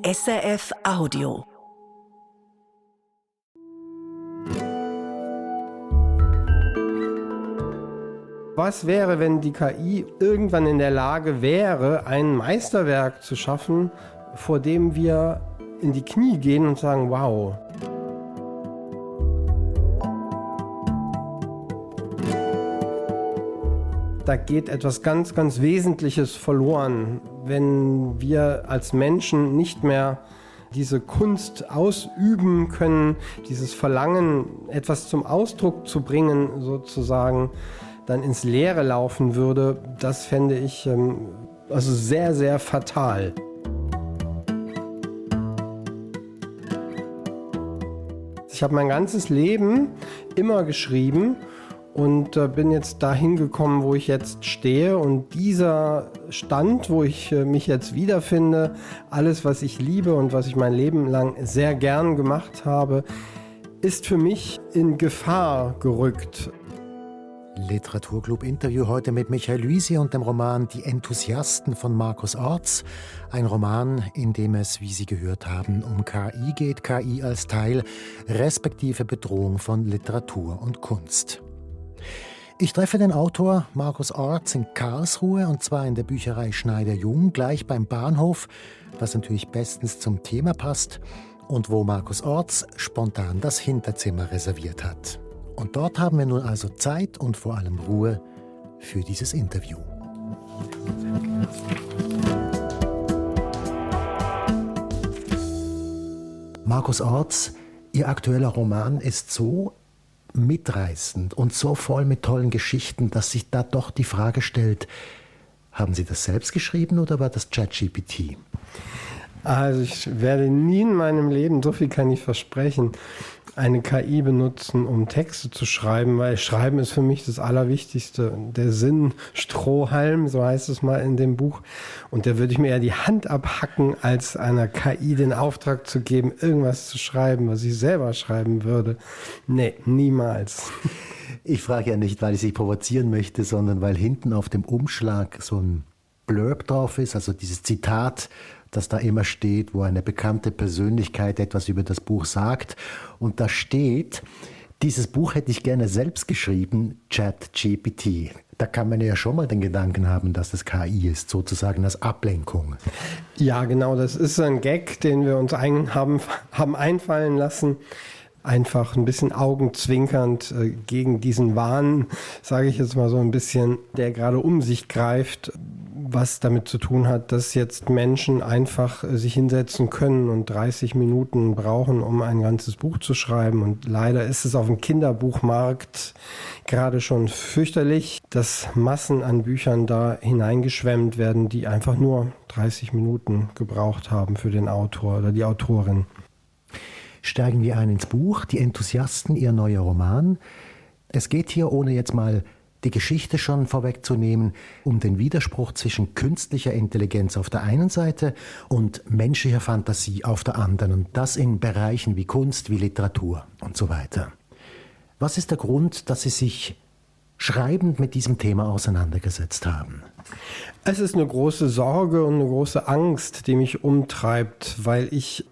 SRF Audio. Was wäre, wenn die KI irgendwann in der Lage wäre, ein Meisterwerk zu schaffen, vor dem wir in die Knie gehen und sagen, wow. Da geht etwas ganz, ganz Wesentliches verloren, wenn wir als Menschen nicht mehr diese Kunst ausüben können, dieses Verlangen, etwas zum Ausdruck zu bringen, sozusagen, dann ins Leere laufen würde. Das fände ich also sehr, sehr fatal. Ich habe mein ganzes Leben immer geschrieben und bin jetzt dahin gekommen, wo ich jetzt stehe. Und dieser Stand, wo ich mich jetzt wiederfinde, alles, was ich liebe und was ich mein Leben lang sehr gern gemacht habe, ist für mich in Gefahr gerückt. Literaturclub-Interview heute mit Michael Luisi und dem Roman Die Enthusiasten von Markus Orts. Ein Roman, in dem es, wie Sie gehört haben, um KI geht, KI als Teil, respektive Bedrohung von Literatur und Kunst. Ich treffe den Autor Markus Orts in Karlsruhe, und zwar in der Bücherei Schneider-Jung, gleich beim Bahnhof, was natürlich bestens zum Thema passt und wo Markus Orts spontan das Hinterzimmer reserviert hat. Und dort haben wir nun also Zeit und vor allem Ruhe für dieses Interview. Markus Orts, Ihr aktueller Roman ist so mitreißend und so voll mit tollen Geschichten, dass sich da doch die Frage stellt, haben Sie das selbst geschrieben oder war das ChatGPT? Also ich werde nie in meinem Leben, so viel kann ich versprechen, eine KI benutzen, um Texte zu schreiben, weil Schreiben ist für mich das Allerwichtigste. Der Sinnstrohhalm, so heißt es mal in dem Buch. Und da würde ich mir eher die Hand abhacken, als einer KI den Auftrag zu geben, irgendwas zu schreiben, was ich selber schreiben würde. Nee, niemals. Ich frage ja nicht, weil ich Sie provozieren möchte, sondern weil hinten auf dem Umschlag so ein Blurb drauf ist, also dieses Zitat, das da immer steht, wo eine bekannte Persönlichkeit etwas über das Buch sagt. Und da steht, dieses Buch hätte ich gerne selbst geschrieben, ChatGPT. Da kann man ja schon mal den Gedanken haben, dass es KI ist, sozusagen als Ablenkung. Ja, genau, das ist ein Gag, den wir uns haben einfallen lassen. Einfach ein bisschen augenzwinkernd gegen diesen Wahn, sage ich jetzt mal so ein bisschen, der gerade um sich greift, was damit zu tun hat, dass jetzt Menschen einfach sich hinsetzen können und 30 Minuten brauchen, um ein ganzes Buch zu schreiben. Und leider ist es auf dem Kinderbuchmarkt gerade schon fürchterlich, dass Massen an Büchern da hineingeschwemmt werden, die einfach nur 30 Minuten gebraucht haben für den Autor oder die Autorin. Steigen wir ein ins Buch, Die Enthusiasten, Ihr neuer Roman. Es geht hier, ohne jetzt mal die Geschichte schon vorwegzunehmen, um den Widerspruch zwischen künstlicher Intelligenz auf der einen Seite und menschlicher Fantasie auf der anderen. Und das in Bereichen wie Kunst, wie Literatur und so weiter. Was ist der Grund, dass Sie sich schreibend mit diesem Thema auseinandergesetzt haben? Es ist eine große Sorge und eine große Angst, die mich umtreibt, weil ich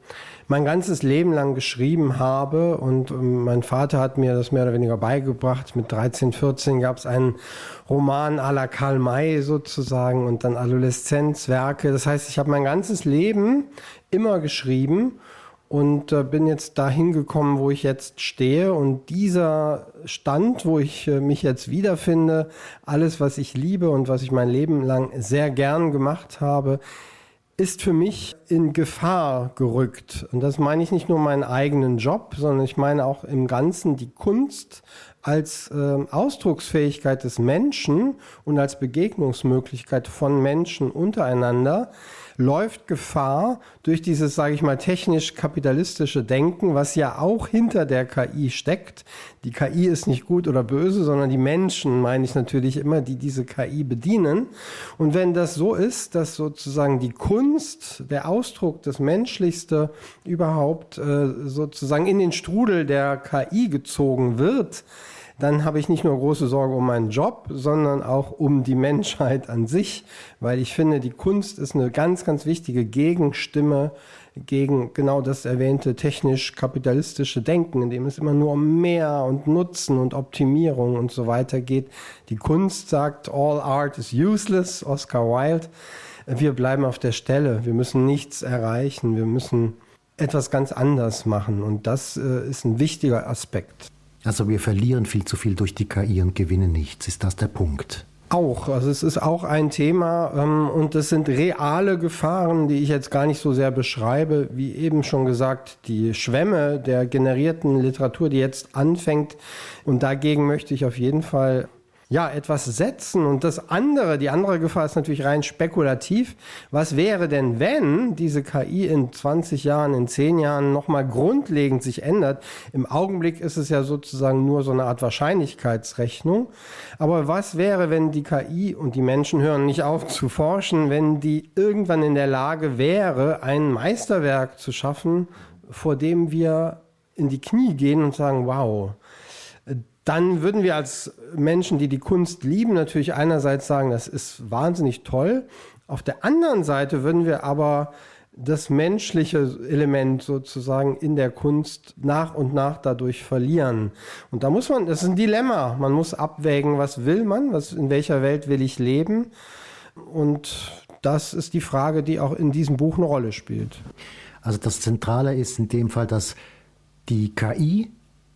mein ganzes Leben lang geschrieben habe und mein Vater hat mir das mehr oder weniger beigebracht. Mit 13, 14 gab es einen Roman à la Karl May sozusagen und dann Adoleszenzwerke. Das heißt, ich habe mein ganzes Leben immer geschrieben und bin jetzt dahin gekommen, wo ich jetzt stehe. Und dieser Stand, wo ich mich jetzt wiederfinde, alles, was ich liebe und was ich mein Leben lang sehr gern gemacht habe, ist für mich in Gefahr gerückt. Und das meine ich nicht nur meinen eigenen Job, sondern ich meine auch im Ganzen die Kunst als Ausdrucksfähigkeit des Menschen und als Begegnungsmöglichkeit von Menschen untereinander läuft Gefahr durch dieses, sage ich mal, technisch-kapitalistische Denken, was ja auch hinter der KI steckt. Die KI ist nicht gut oder böse, sondern die Menschen, meine ich natürlich immer, die diese KI bedienen. Und wenn das so ist, dass sozusagen die Kunst, der Ausdruck, das Menschlichste überhaupt sozusagen in den Strudel der KI gezogen wird, dann habe ich nicht nur große Sorge um meinen Job, sondern auch um die Menschheit an sich, weil ich finde, die Kunst ist eine ganz, ganz wichtige Gegenstimme gegen genau das erwähnte technisch-kapitalistische Denken, in dem es immer nur um mehr und Nutzen und Optimierung und so weiter geht. Die Kunst sagt, all art is useless, Oscar Wilde. Wir bleiben auf der Stelle, wir müssen nichts erreichen, wir müssen etwas ganz anders machen und das ist ein wichtiger Aspekt. Also wir verlieren viel zu viel durch die KI und gewinnen nichts. Ist das der Punkt? Auch, also es ist auch ein Thema und das sind reale Gefahren, die ich jetzt gar nicht so sehr beschreibe, wie eben schon gesagt, die Schwemme der generierten Literatur, die jetzt anfängt und dagegen möchte ich auf jeden Fall etwas setzen und die andere Gefahr ist natürlich rein spekulativ. Was wäre denn, wenn diese KI in 20 Jahren, in 10 Jahren nochmal grundlegend sich ändert? Im Augenblick ist es ja sozusagen nur so eine Art Wahrscheinlichkeitsrechnung. Aber was wäre, wenn die KI, und die Menschen hören nicht auf zu forschen, wenn die irgendwann in der Lage wäre, ein Meisterwerk zu schaffen, vor dem wir in die Knie gehen und sagen, wow. Dann würden wir als Menschen, die die Kunst lieben, natürlich einerseits sagen, das ist wahnsinnig toll. Auf der anderen Seite würden wir aber das menschliche Element sozusagen in der Kunst nach und nach dadurch verlieren. Und da muss man, das ist ein Dilemma. Man muss abwägen, was will man, in welcher Welt will ich leben. Und das ist die Frage, die auch in diesem Buch eine Rolle spielt. Also das Zentrale ist in dem Fall, dass die KI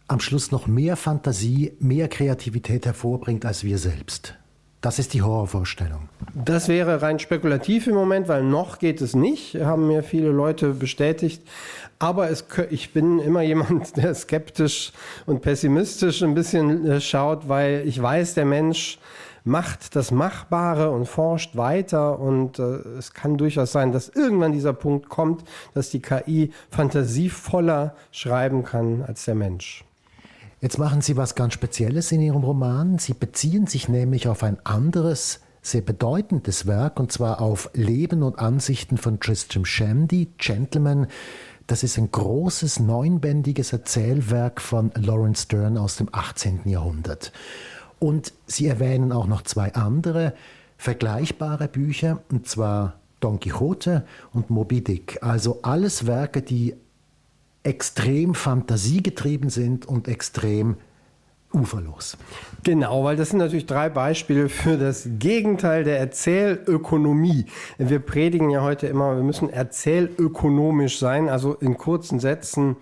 am Schluss noch mehr Fantasie, mehr Kreativität hervorbringt als wir selbst. Das ist die Horrorvorstellung. Das wäre rein spekulativ im Moment, weil noch geht es nicht, haben mir viele Leute bestätigt. Aber ich bin immer jemand, der skeptisch und pessimistisch ein bisschen schaut, weil ich weiß, der Mensch macht das Machbare und forscht weiter und es kann durchaus sein, dass irgendwann dieser Punkt kommt, dass die KI fantasievoller schreiben kann als der Mensch. Jetzt machen Sie was ganz Spezielles in Ihrem Roman. Sie beziehen sich nämlich auf ein anderes, sehr bedeutendes Werk, und zwar auf Leben und Ansichten von Tristram Shandy, Gentleman. Das ist ein großes, 9-bändiges Erzählwerk von Laurence Sterne aus dem 18. Jahrhundert. Und Sie erwähnen auch noch 2 andere vergleichbare Bücher, und zwar Don Quixote und Moby Dick. Also alles Werke, die extrem fantasiegetrieben sind und extrem uferlos. Genau, weil das sind natürlich 3 Beispiele für das Gegenteil der Erzählökonomie. Wir predigen ja heute immer, wir müssen erzählökonomisch sein, also in kurzen Sätzen.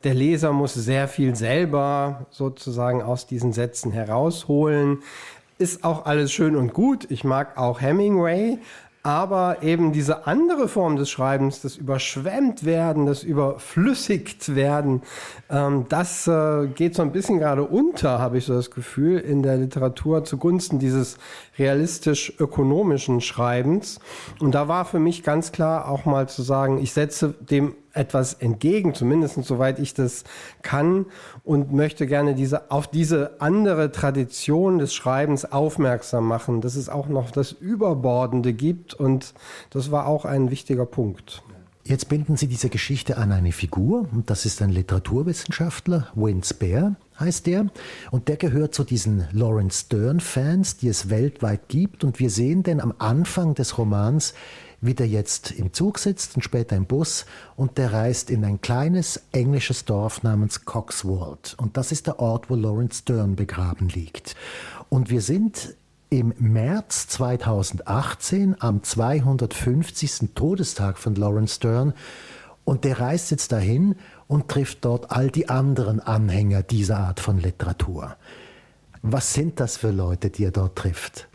Der Leser muss sehr viel selber sozusagen aus diesen Sätzen herausholen. Ist auch alles schön und gut. Ich mag auch Hemingway. Aber eben diese andere Form des Schreibens, das überschwemmt werden, das überflüssigt werden, das geht so ein bisschen gerade unter, habe ich so das Gefühl, in der Literatur zugunsten dieses realistisch-ökonomischen Schreibens. Und da war für mich ganz klar auch mal zu sagen, ich setze dem etwas entgegen, zumindest soweit ich das kann, und möchte gerne auf diese andere Tradition des Schreibens aufmerksam machen, dass es auch noch das Überbordende gibt, und das war auch ein wichtiger Punkt. Jetzt binden Sie diese Geschichte an eine Figur, und das ist ein Literaturwissenschaftler, Win Spare heißt der, und der gehört zu diesen Laurence Sterne-Fans, die es weltweit gibt, und wir sehen den am Anfang des Romans, wie der jetzt im Zug sitzt und später im Bus, und der reist in ein kleines englisches Dorf namens Coxwold. Und das ist der Ort, wo Laurence Sterne begraben liegt. Und wir sind im März 2018 am 250. Todestag von Laurence Sterne, und der reist jetzt dahin und trifft dort all die anderen Anhänger dieser Art von Literatur. Was sind das für Leute, die er dort trifft?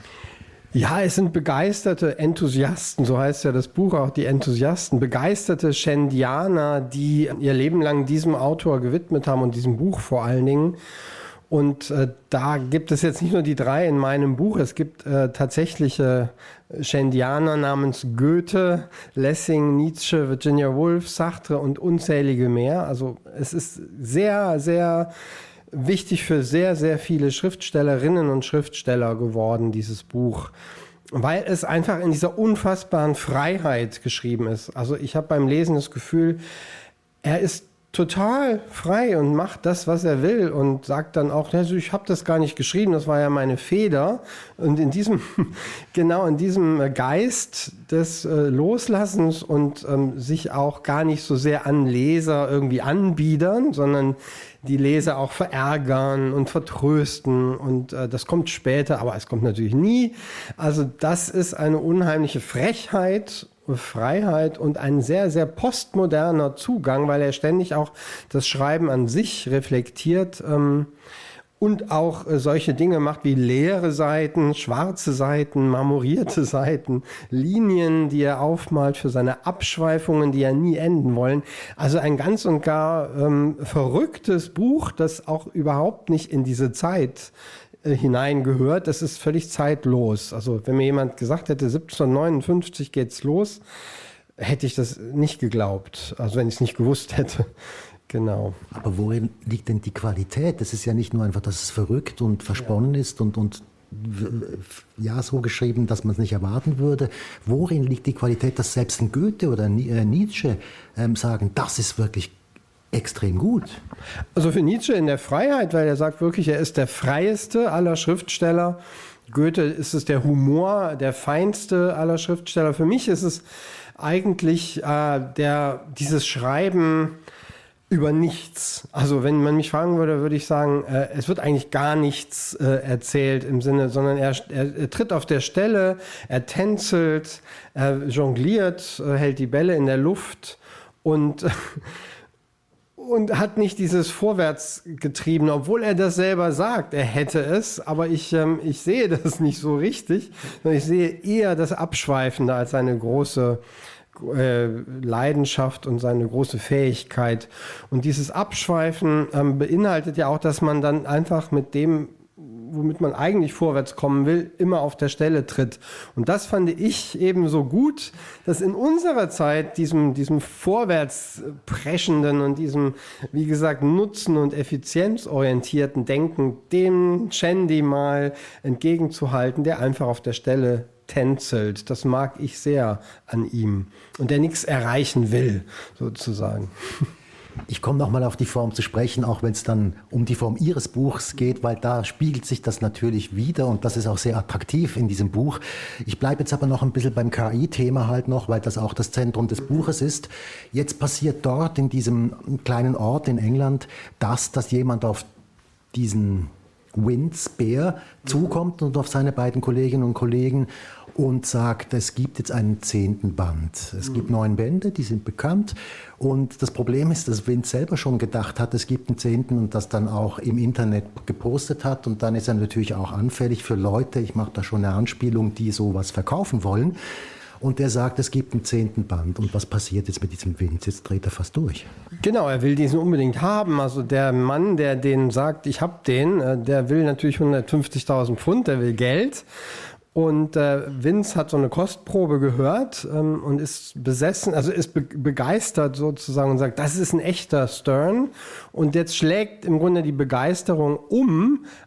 Ja, es sind begeisterte Enthusiasten, so heißt ja das Buch auch, die Enthusiasten, begeisterte Shandianer, die ihr Leben lang diesem Autor gewidmet haben und diesem Buch vor allen Dingen. Und da gibt es jetzt nicht nur die 3 in meinem Buch, es gibt tatsächliche Shandianer namens Goethe, Lessing, Nietzsche, Virginia Woolf, Sartre und unzählige mehr. Also es ist sehr, sehr wichtig für sehr, sehr viele Schriftstellerinnen und Schriftsteller geworden, dieses Buch, weil es einfach in dieser unfassbaren Freiheit geschrieben ist. Also ich habe beim Lesen das Gefühl, er ist total frei und macht das, was er will und sagt dann auch, also ich habe das gar nicht geschrieben, das war ja meine Feder. Und in diesem, genau in diesem Geist des Loslassens und sich auch gar nicht so sehr an Leser irgendwie anbiedern, sondern die Leser auch verärgern und vertrösten und das kommt später, aber es kommt natürlich nie. Also das ist eine unheimliche Frechheit, Freiheit und ein sehr, sehr postmoderner Zugang, weil er ständig auch das Schreiben an sich reflektiert und auch solche Dinge macht wie leere Seiten, schwarze Seiten, marmorierte Seiten, Linien, die er aufmalt für seine Abschweifungen, die ja nie enden wollen. Also ein ganz und gar verrücktes Buch, das auch überhaupt nicht in diese Zeit hineingehört. Das ist völlig zeitlos. Also wenn mir jemand gesagt hätte, 1759 geht's los, hätte ich das nicht geglaubt. Also wenn ich es nicht gewusst hätte. Genau. Aber worin liegt denn die Qualität? Das ist ja nicht nur einfach, dass es verrückt und versponnen ist und ja, so geschrieben, dass man es nicht erwarten würde. Worin liegt die Qualität, dass selbst ein Goethe oder Nietzsche sagen, das ist wirklich extrem gut? Also für Nietzsche in der Freiheit, weil er sagt wirklich, er ist der freieste aller Schriftsteller. Goethe ist es der Humor, der feinste aller Schriftsteller. Für mich ist es eigentlich dieses Schreiben über nichts. Also wenn man mich fragen würde, würde ich sagen, es wird eigentlich gar nichts erzählt im Sinne, sondern er tritt auf der Stelle, er tänzelt, er jongliert, hält die Bälle in der Luft und hat nicht dieses Vorwärtsgetriebene, obwohl er das selber sagt, er hätte es, aber ich sehe das nicht so richtig, sondern ich sehe eher das Abschweifende als seine große Leidenschaft und seine große Fähigkeit. Und dieses Abschweifen beinhaltet ja auch, dass man dann einfach mit dem, womit man eigentlich vorwärts kommen will, immer auf der Stelle tritt. Und das fand ich eben so gut, dass in unserer Zeit diesem vorwärtspreschenden und diesem, wie gesagt, nutzen- und effizienzorientierten Denken dem Chandy mal entgegenzuhalten, der einfach auf der Stelle tänzelt. Das mag ich sehr an ihm. Und der nichts erreichen will, sozusagen. Ich komme noch mal auf die Form zu sprechen, auch wenn es dann um die Form Ihres Buchs geht, weil da spiegelt sich das natürlich wieder und das ist auch sehr attraktiv in diesem Buch. Ich bleibe jetzt aber noch ein bisschen beim KI-Thema halt noch, weil das auch das Zentrum des Buches ist. Jetzt passiert dort in diesem kleinen Ort in England dass jemand auf diesen Winds Bär zukommt und auf seine beiden Kolleginnen und Kollegen und sagt, es gibt jetzt einen 10. Band. Es gibt 9 Bände, die sind bekannt. Und das Problem ist, dass Winds selber schon gedacht hat, es gibt einen 10. und das dann auch im Internet gepostet hat. Und dann ist er natürlich auch anfällig für Leute, ich mache da schon eine Anspielung, die sowas verkaufen wollen. Und er sagt, es gibt einen 10. Band. Und was passiert jetzt mit diesem Winds? Jetzt dreht er fast durch. Genau, er will diesen unbedingt haben. Also der Mann, der den sagt, ich habe den, der will natürlich 150.000 Pfund, der will Geld. Und Vince hat so eine Kostprobe gehört und ist besessen, also ist begeistert sozusagen und sagt, das ist ein echter Stern. Und jetzt schlägt im Grunde die Begeisterung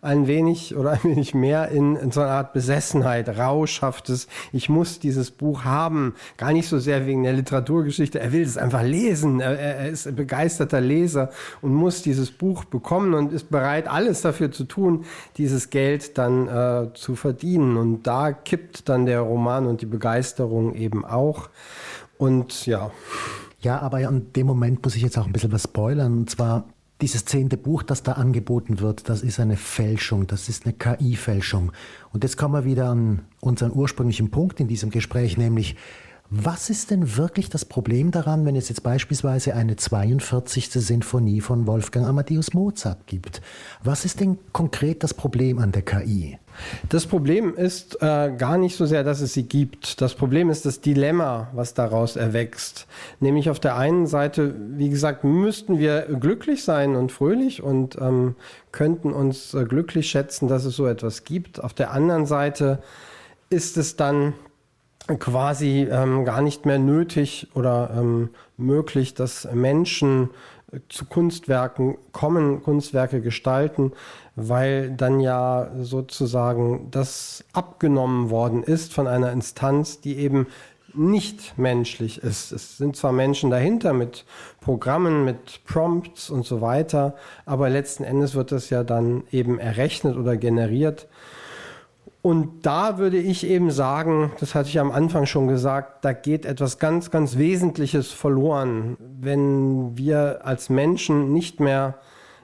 ein wenig mehr in so eine Art Besessenheit, rauschhaftes. Ich muss dieses Buch haben, gar nicht so sehr wegen der Literaturgeschichte. Er will es einfach lesen. Er ist ein begeisterter Leser und muss dieses Buch bekommen und ist bereit, alles dafür zu tun, dieses Geld dann zu verdienen. Und da kippt dann der Roman und die Begeisterung eben auch. Und ja. Ja, aber an dem Moment muss ich jetzt auch ein bisschen was spoilern. Und zwar dieses 10. Buch, das da angeboten wird, das ist eine Fälschung. Das ist eine KI-Fälschung. Und jetzt kommen wir wieder an unseren ursprünglichen Punkt in diesem Gespräch, nämlich was ist denn wirklich das Problem daran, wenn es jetzt beispielsweise eine 42. Sinfonie von Wolfgang Amadeus Mozart gibt? Was ist denn konkret das Problem an der KI? Das Problem ist gar nicht so sehr, dass es sie gibt. Das Problem ist das Dilemma, was daraus erwächst. Nämlich auf der einen Seite, wie gesagt, müssten wir glücklich sein und fröhlich und könnten uns glücklich schätzen, dass es so etwas gibt. Auf der anderen Seite ist es dann quasi gar nicht mehr nötig oder möglich, dass Menschen zu Kunstwerken kommen, Kunstwerke gestalten, weil dann ja sozusagen das abgenommen worden ist von einer Instanz, die eben nicht menschlich ist. Es sind zwar Menschen dahinter mit Programmen, mit Prompts und so weiter, aber letzten Endes wird das ja dann eben errechnet oder generiert. Und da würde ich eben sagen, das hatte ich am Anfang schon gesagt, da geht etwas ganz, ganz Wesentliches verloren, wenn wir als Menschen nicht mehr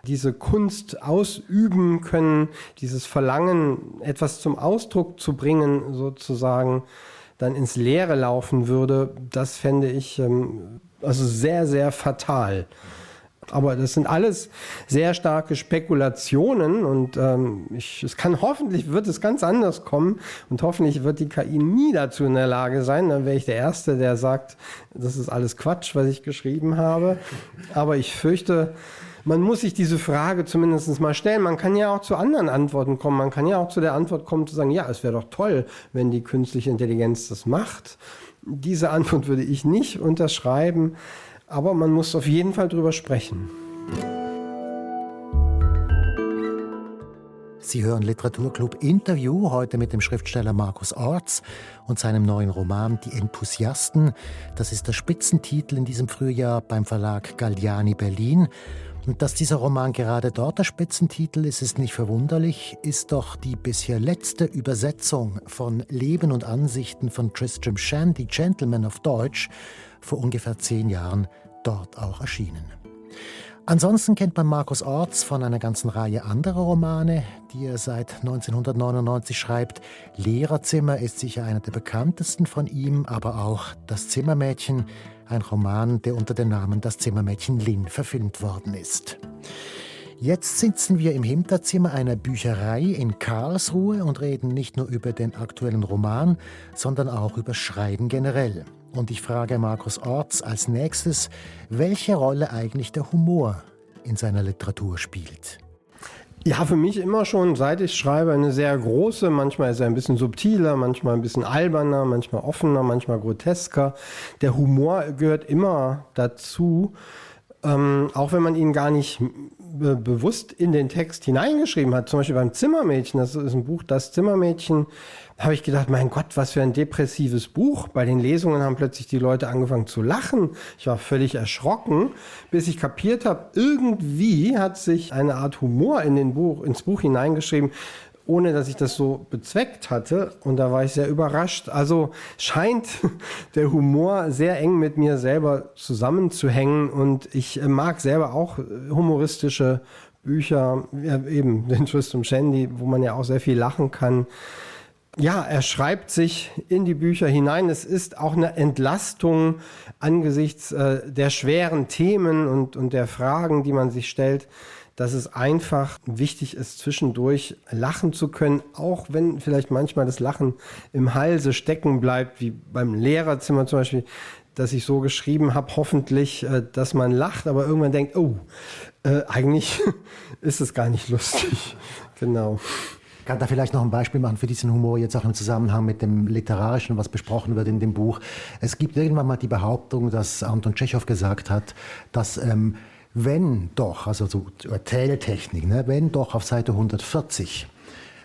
diese Kunst ausüben können, dieses Verlangen, etwas zum Ausdruck zu bringen, sozusagen, dann ins Leere laufen würde. Das fände ich also sehr, sehr fatal. Aber das sind alles sehr starke Spekulationen und hoffentlich wird es ganz anders kommen und hoffentlich wird die KI nie dazu in der Lage sein. Dann wäre ich der Erste, der sagt, das ist alles Quatsch, was ich geschrieben habe. Aber ich fürchte, man muss sich diese Frage zumindest mal stellen. Man kann ja auch zu anderen Antworten kommen. Man kann ja auch zu der Antwort kommen, zu sagen, ja, es wäre doch toll, wenn die künstliche Intelligenz das macht. Diese Antwort würde ich nicht unterschreiben. Aber man muss auf jeden Fall drüber sprechen. Sie hören Literaturclub Interview, heute mit dem Schriftsteller Markus Orts und seinem neuen Roman Die Enthusiasten. Das ist der Spitzentitel in diesem Frühjahr beim Verlag Galliani Berlin. Und dass dieser Roman gerade dort der Spitzentitel ist, ist nicht verwunderlich, ist doch die bisher letzte Übersetzung von Leben und Ansichten von Tristram Shandy, Gentleman auf Deutsch, vor ungefähr 10 Jahren dort auch erschienen. Ansonsten kennt man Markus Orts von einer ganzen Reihe anderer Romane, die er seit 1999 schreibt. Lehrerzimmer ist sicher einer der bekanntesten von ihm, aber auch Das Zimmermädchen, ein Roman, der unter dem Namen Das Zimmermädchen Lynn verfilmt worden ist. Jetzt sitzen wir im Hinterzimmer einer Bücherei in Karlsruhe und reden nicht nur über den aktuellen Roman, sondern auch über Schreiben generell. Und ich frage Markus Orts als nächstes, welche Rolle eigentlich der Humor in seiner Literatur spielt. Ja, für mich immer schon, seit ich schreibe, eine sehr große. Manchmal ist er ein bisschen subtiler, manchmal ein bisschen alberner, manchmal offener, manchmal grotesker. Der Humor gehört immer dazu, auch wenn man ihn gar nicht bewusst in den Text hineingeschrieben hat. Zum Beispiel beim Zimmermädchen, das ist ein Buch, Das Zimmermädchen, habe ich gedacht, mein Gott, was für ein depressives Buch. Bei den Lesungen haben plötzlich die Leute angefangen zu lachen. Ich war völlig erschrocken, bis ich kapiert habe, irgendwie hat sich eine Art Humor ins Buch hineingeschrieben, ohne dass ich das so bezweckt hatte. Und da war ich sehr überrascht. Also scheint der Humor sehr eng mit mir selber zusammenzuhängen. Und ich mag selber auch humoristische Bücher, ja, eben den Tristram Shandy, wo man ja auch sehr viel lachen kann. Ja, er schreibt sich in die Bücher hinein. Es ist auch eine Entlastung angesichts der schweren Themen und der Fragen, die man sich stellt, dass es einfach wichtig ist, zwischendurch lachen zu können, auch wenn vielleicht manchmal das Lachen im Halse stecken bleibt, wie beim Lehrerzimmer zum Beispiel, dass ich so geschrieben habe, hoffentlich, dass man lacht, aber irgendwann denkt, oh, eigentlich ist es gar nicht lustig. Genau. Ich kann da vielleicht noch ein Beispiel machen für diesen Humor, jetzt auch im Zusammenhang mit dem Literarischen, was besprochen wird in dem Buch. Es gibt irgendwann mal die Behauptung, dass Anton Tschechow gesagt hat, dass wenn doch, also so Erzähltechnik, ne, wenn doch auf Seite 140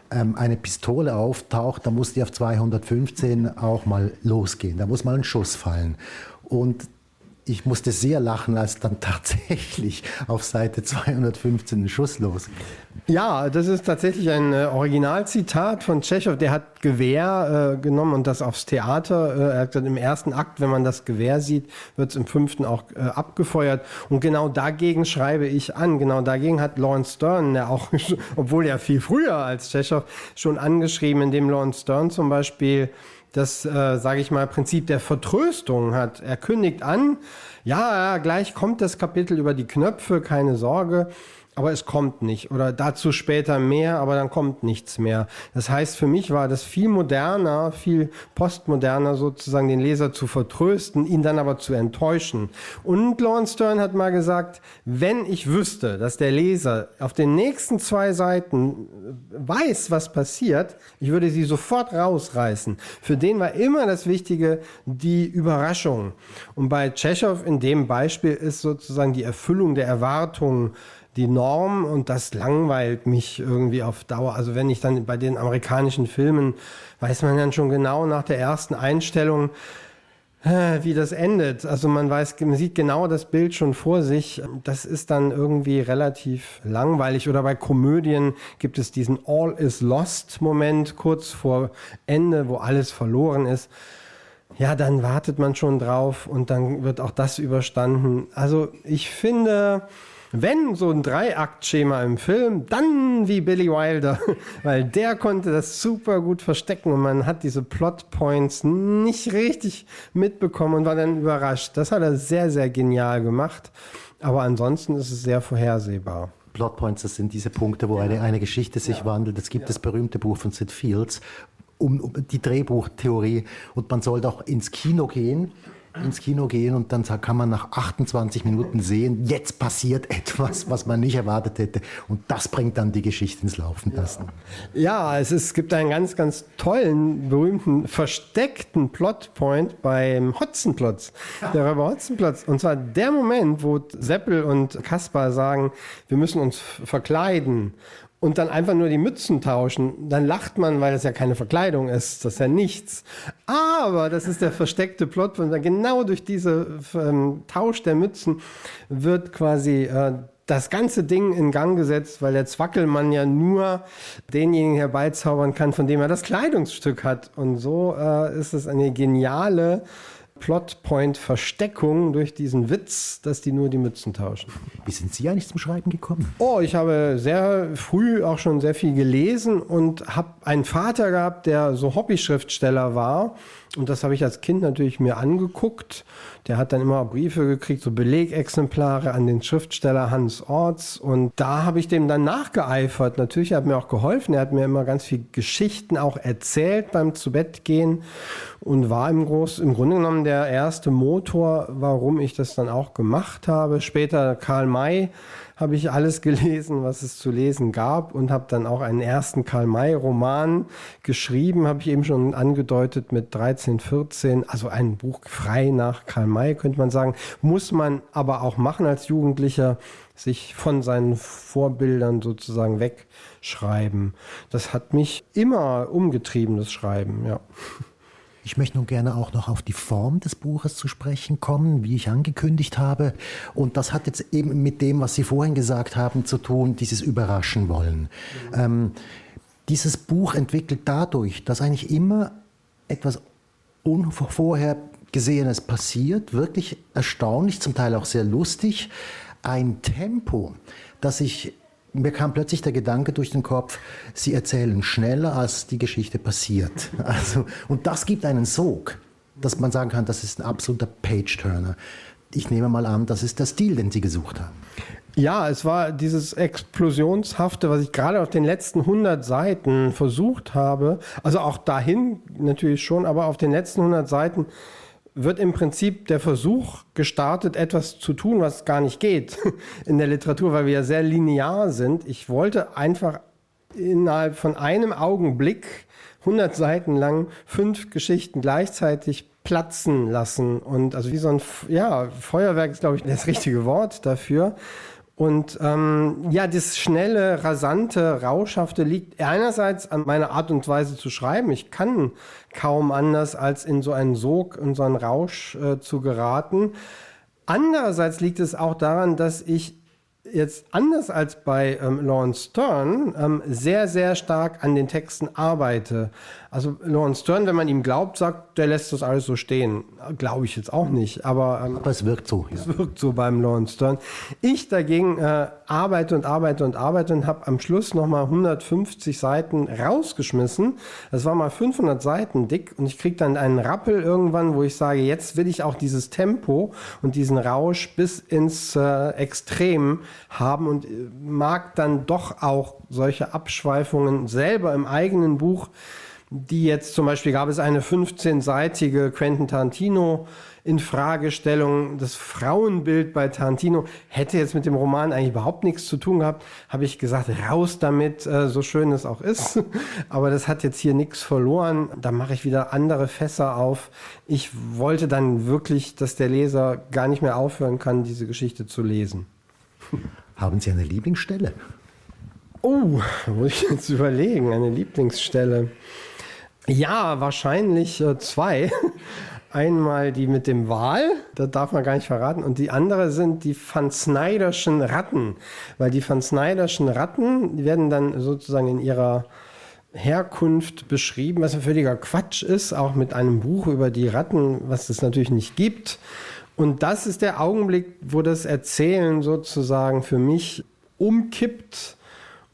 eine Pistole auftaucht, dann muss die auf 215 auch mal losgehen. Da muss mal ein Schuss fallen. Und ich musste sehr lachen, als dann tatsächlich auf Seite 215 ein Schuss losgeht. Ja, das ist tatsächlich ein Originalzitat von Tschechow. Der hat Gewehr genommen und das aufs Theater. Er hat gesagt, im ersten Akt, wenn man das Gewehr sieht, wird es im 5. auch abgefeuert. Und genau dagegen schreibe ich an. Genau dagegen hat Lawrence Stern, der auch, obwohl er viel früher als Tschechow, schon angeschrieben, indem Lawrence Stern zum Beispiel das, sage ich mal, Prinzip der Vertröstung hat. Er kündigt an, ja, gleich kommt das Kapitel über die Knöpfe, keine Sorge, aber es kommt nicht. Oder dazu später mehr, aber dann kommt nichts mehr. Das heißt, für mich war das viel moderner, viel postmoderner sozusagen, den Leser zu vertrösten, ihn dann aber zu enttäuschen. Und Lawrence Stern hat mal gesagt, wenn ich wüsste, dass der Leser auf den nächsten 2 Seiten weiß, was passiert, ich würde sie sofort rausreißen. Für den war immer das Wichtige die Überraschung. Und bei Tschechow in dem Beispiel ist sozusagen die Erfüllung der Erwartungen die Norm und das langweilt mich irgendwie auf Dauer. Also wenn ich dann bei den amerikanischen Filmen, weiß man dann schon genau nach der ersten Einstellung, Wie das endet. Also man sieht genau das Bild schon vor sich. Das ist dann irgendwie relativ langweilig. Oder bei Komödien gibt es diesen All is Lost Moment kurz vor Ende, wo alles verloren ist. Ja, dann wartet man schon drauf und dann wird auch das überstanden. Also ich finde, wenn so ein Dreiaktschema im Film, dann wie Billy Wilder, weil der konnte das super gut verstecken und man hat diese Plotpoints nicht richtig mitbekommen und war dann überrascht. Das hat er sehr, sehr genial gemacht, aber ansonsten ist es sehr vorhersehbar. Plotpoints, das sind diese Punkte, wo eine Geschichte sich wandelt. Es gibt das berühmte Buch von Sid Fields um die Drehbuchtheorie und man sollte auch ins Kino gehen und dann kann man nach 28 Minuten sehen, jetzt passiert etwas, was man nicht erwartet hätte. Und das bringt dann die Geschichte ins Laufen lassen. Ja, es gibt einen ganz, ganz tollen, berühmten, versteckten Plotpoint beim Hotzenplotz, der Räuber Hotzenplotz. Und zwar der Moment, wo Seppel und Kaspar sagen, wir müssen uns verkleiden. Und dann einfach nur die Mützen tauschen, dann lacht man, weil das ja keine Verkleidung ist, das ist ja nichts. Aber das ist der versteckte Plot, und genau durch diese Tausch der Mützen wird quasi das ganze Ding in Gang gesetzt, weil der Zwackelmann ja nur denjenigen herbeizaubern kann, von dem er das Kleidungsstück hat. Und so ist es eine geniale Plotpoint-Versteckung durch diesen Witz, dass die nur die Mützen tauschen. Wie sind Sie eigentlich zum Schreiben gekommen? Oh, ich habe sehr früh auch schon sehr viel gelesen und habe einen Vater gehabt, der so Hobby-Schriftsteller war. Und das habe ich als Kind natürlich mir angeguckt. Der hat dann immer Briefe gekriegt, so Belegexemplare an den Schriftsteller Hans Orts. Und da habe ich dem dann nachgeeifert. Natürlich hat er mir auch geholfen. Er hat mir immer ganz viel Geschichten auch erzählt beim Zubettgehen und war im Grunde genommen der erste Motor, warum ich das dann auch gemacht habe. Später Karl May habe ich alles gelesen, was es zu lesen gab und habe dann auch einen ersten Karl-May-Roman geschrieben, habe ich eben schon angedeutet, mit 13, 14, also ein Buch frei nach Karl May, könnte man sagen, muss man aber auch machen als Jugendlicher, sich von seinen Vorbildern sozusagen wegschreiben. Das hat mich immer umgetrieben, das Schreiben, ja. Ich möchte nun gerne auch noch auf die Form des Buches zu sprechen kommen, wie ich angekündigt habe. Und das hat jetzt eben mit dem, was Sie vorhin gesagt haben, zu tun, dieses Überraschen wollen. Dieses Buch entwickelt dadurch, dass eigentlich immer etwas Unvorhergesehenes passiert, wirklich erstaunlich, zum Teil auch sehr lustig, ein Tempo, das mir kam plötzlich der Gedanke durch den Kopf, Sie erzählen schneller, als die Geschichte passiert. Und das gibt einen Sog, dass man sagen kann, das ist ein absoluter Page-Turner. Ich nehme mal an, das ist der Stil, den Sie gesucht haben. Ja, es war dieses Explosionshafte, was ich gerade auf den letzten 100 Seiten versucht habe. Also auch dahin natürlich schon, aber auf den letzten 100 Seiten wird im Prinzip der Versuch gestartet, etwas zu tun, was gar nicht geht in der Literatur, weil wir ja sehr linear sind. Ich wollte einfach innerhalb von einem Augenblick 100 Seiten lang 5 Geschichten gleichzeitig platzen lassen. Und also wie so ein Feuerwerk ist, glaube ich, das richtige Wort dafür. Und das schnelle, rasante, rauschhafte liegt einerseits an meiner Art und Weise zu schreiben. Ich kann kaum anders, als in so einen Sog, in so einen Rausch zu geraten. Andererseits liegt es auch daran, dass ich jetzt anders als bei Lawrence Stern sehr, sehr stark an den Texten arbeite. Also Lawrence Stern, wenn man ihm glaubt, sagt, der lässt das alles so stehen. Glaube ich jetzt auch nicht. Aber es wirkt so. Ja. Es wirkt so beim Lawrence Stern. Ich dagegen arbeite und habe am Schluss nochmal 150 Seiten rausgeschmissen. Das war mal 500 Seiten dick und ich kriege dann einen Rappel irgendwann, wo ich sage, jetzt will ich auch dieses Tempo und diesen Rausch bis ins Extrem haben und mag dann doch auch solche Abschweifungen selber im eigenen Buch, die jetzt zum Beispiel gab es eine 15-seitige Quentin Tarantino Infragestellung. Das Frauenbild bei Tarantino hätte jetzt mit dem Roman eigentlich überhaupt nichts zu tun gehabt. Habe ich gesagt, raus damit, so schön es auch ist. Aber das hat jetzt hier nichts verloren. Da mache ich wieder andere Fässer auf. Ich wollte dann wirklich, dass der Leser gar nicht mehr aufhören kann, diese Geschichte zu lesen. Haben Sie eine Lieblingsstelle? Oh, muss ich jetzt überlegen, eine Lieblingsstelle. Ja, wahrscheinlich 2. Einmal die mit dem Wal, das darf man gar nicht verraten. Und die andere sind die Van Snyderschen Ratten. Weil die Van Snyderschen Ratten, die werden dann sozusagen in ihrer Herkunft beschrieben, was ein völliger Quatsch ist, auch mit einem Buch über die Ratten, was es natürlich nicht gibt. Und das ist der Augenblick, wo das Erzählen sozusagen für mich umkippt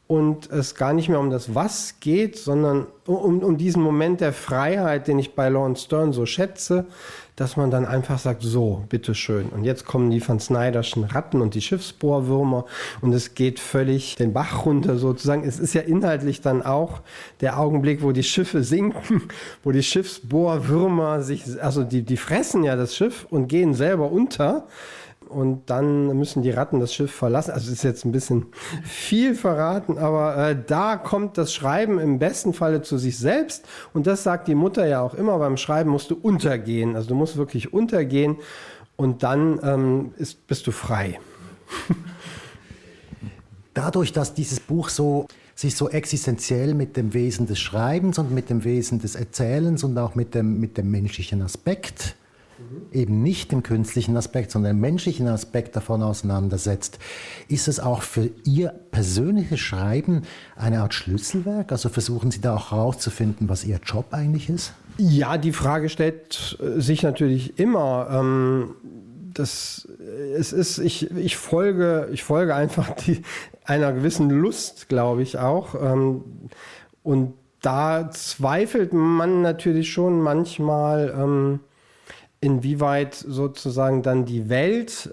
und es gar nicht mehr um das Was geht, sondern um diesen Moment der Freiheit, den ich bei Lawrence Stern so schätze, dass man dann einfach sagt, so, bitteschön. Und jetzt kommen die Van Snyderschen Ratten und die Schiffsbohrwürmer und es geht völlig den Bach runter sozusagen. Es ist ja inhaltlich dann auch der Augenblick, wo die Schiffe sinken, wo die Schiffsbohrwürmer die fressen ja das Schiff und gehen selber unter. Und dann müssen die Ratten das Schiff verlassen. Also ist jetzt ein bisschen viel verraten, aber da kommt das Schreiben im besten Falle zu sich selbst. Und das sagt die Mutter ja auch immer, beim Schreiben musst du untergehen. Also du musst wirklich untergehen und dann bist du frei. Dadurch, dass dieses Buch sich so existenziell mit dem Wesen des Schreibens und mit dem Wesen des Erzählens und auch mit dem menschlichen Aspekt, eben nicht dem künstlichen Aspekt, sondern dem menschlichen Aspekt davon auseinandersetzt, ist es auch für Ihr persönliches Schreiben eine Art Schlüsselwerk? Also versuchen Sie da auch herauszufinden, was Ihr Job eigentlich ist? Ja, die Frage stellt sich natürlich immer. Ich folge einfach einer gewissen Lust, glaube ich auch. Und da zweifelt man natürlich schon manchmal, inwieweit sozusagen dann die Welt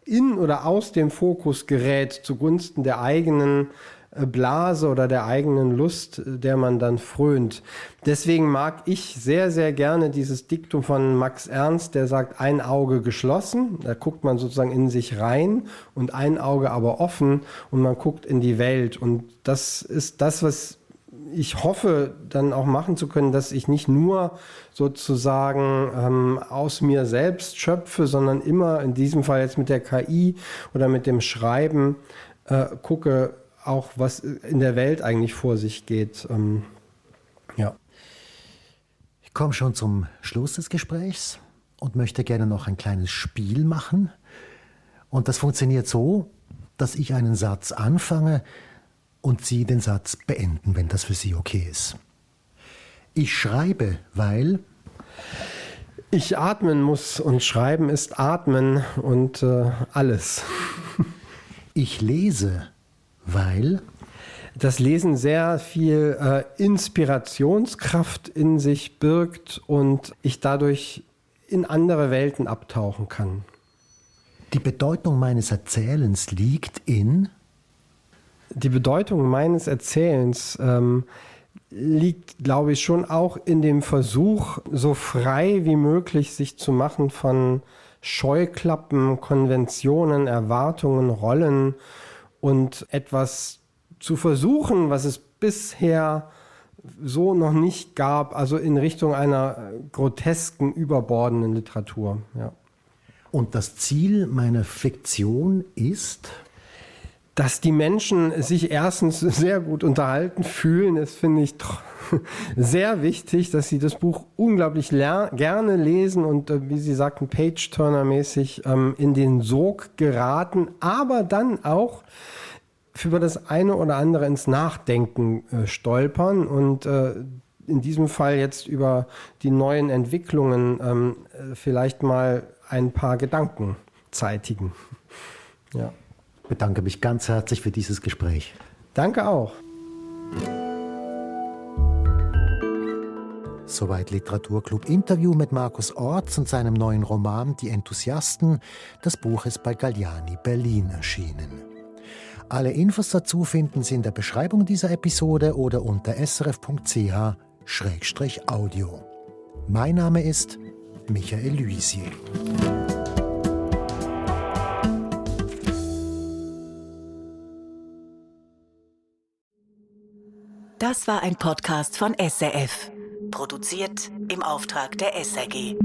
in oder aus dem Fokus gerät zugunsten der eigenen Blase oder der eigenen Lust, der man dann frönt. Deswegen mag ich sehr, sehr gerne dieses Diktum von Max Ernst, der sagt, ein Auge geschlossen, da guckt man sozusagen in sich rein und ein Auge aber offen und man guckt in die Welt. Und das ist das, was ich hoffe, dann auch machen zu können, dass ich nicht nur sozusagen aus mir selbst schöpfe, sondern immer in diesem Fall jetzt mit der KI oder mit dem Schreiben gucke, auch was in der Welt eigentlich vor sich geht. Ja. Ich komme schon zum Schluss des Gesprächs und möchte gerne noch ein kleines Spiel machen. Und das funktioniert so, dass ich einen Satz anfange und Sie den Satz beenden, wenn das für Sie okay ist. Ich schreibe, weil ich atmen muss und Schreiben ist Atmen und alles. Ich lese, weil das Lesen sehr viel Inspirationskraft in sich birgt und ich dadurch in andere Welten abtauchen kann. Die Bedeutung meines Erzählens liegt in Die Bedeutung meines Erzählens liegt, glaube ich, schon auch in dem Versuch, so frei wie möglich sich zu machen von Scheuklappen, Konventionen, Erwartungen, Rollen und etwas zu versuchen, was es bisher so noch nicht gab, also in Richtung einer grotesken, überbordenden Literatur. Ja. Und das Ziel meiner Fiktion ist? Dass die Menschen sich erstens sehr gut unterhalten fühlen, das finde ich sehr wichtig, dass sie das Buch unglaublich gerne lesen und, wie Sie sagten, Page-Turner-mäßig in den Sog geraten, aber dann auch über das eine oder andere ins Nachdenken stolpern und in diesem Fall jetzt über die neuen Entwicklungen vielleicht mal ein paar Gedanken zeitigen. Ja. Ich bedanke mich ganz herzlich für dieses Gespräch. Danke auch. Soweit Literaturclub-Interview mit Markus Orts und seinem neuen Roman Die Enthusiasten. Das Buch ist bei Galliani Berlin erschienen. Alle Infos dazu finden Sie in der Beschreibung dieser Episode oder unter srf.ch/audio. Mein Name ist Michael Luisier. Das war ein Podcast von SRF. Produziert im Auftrag der SRG.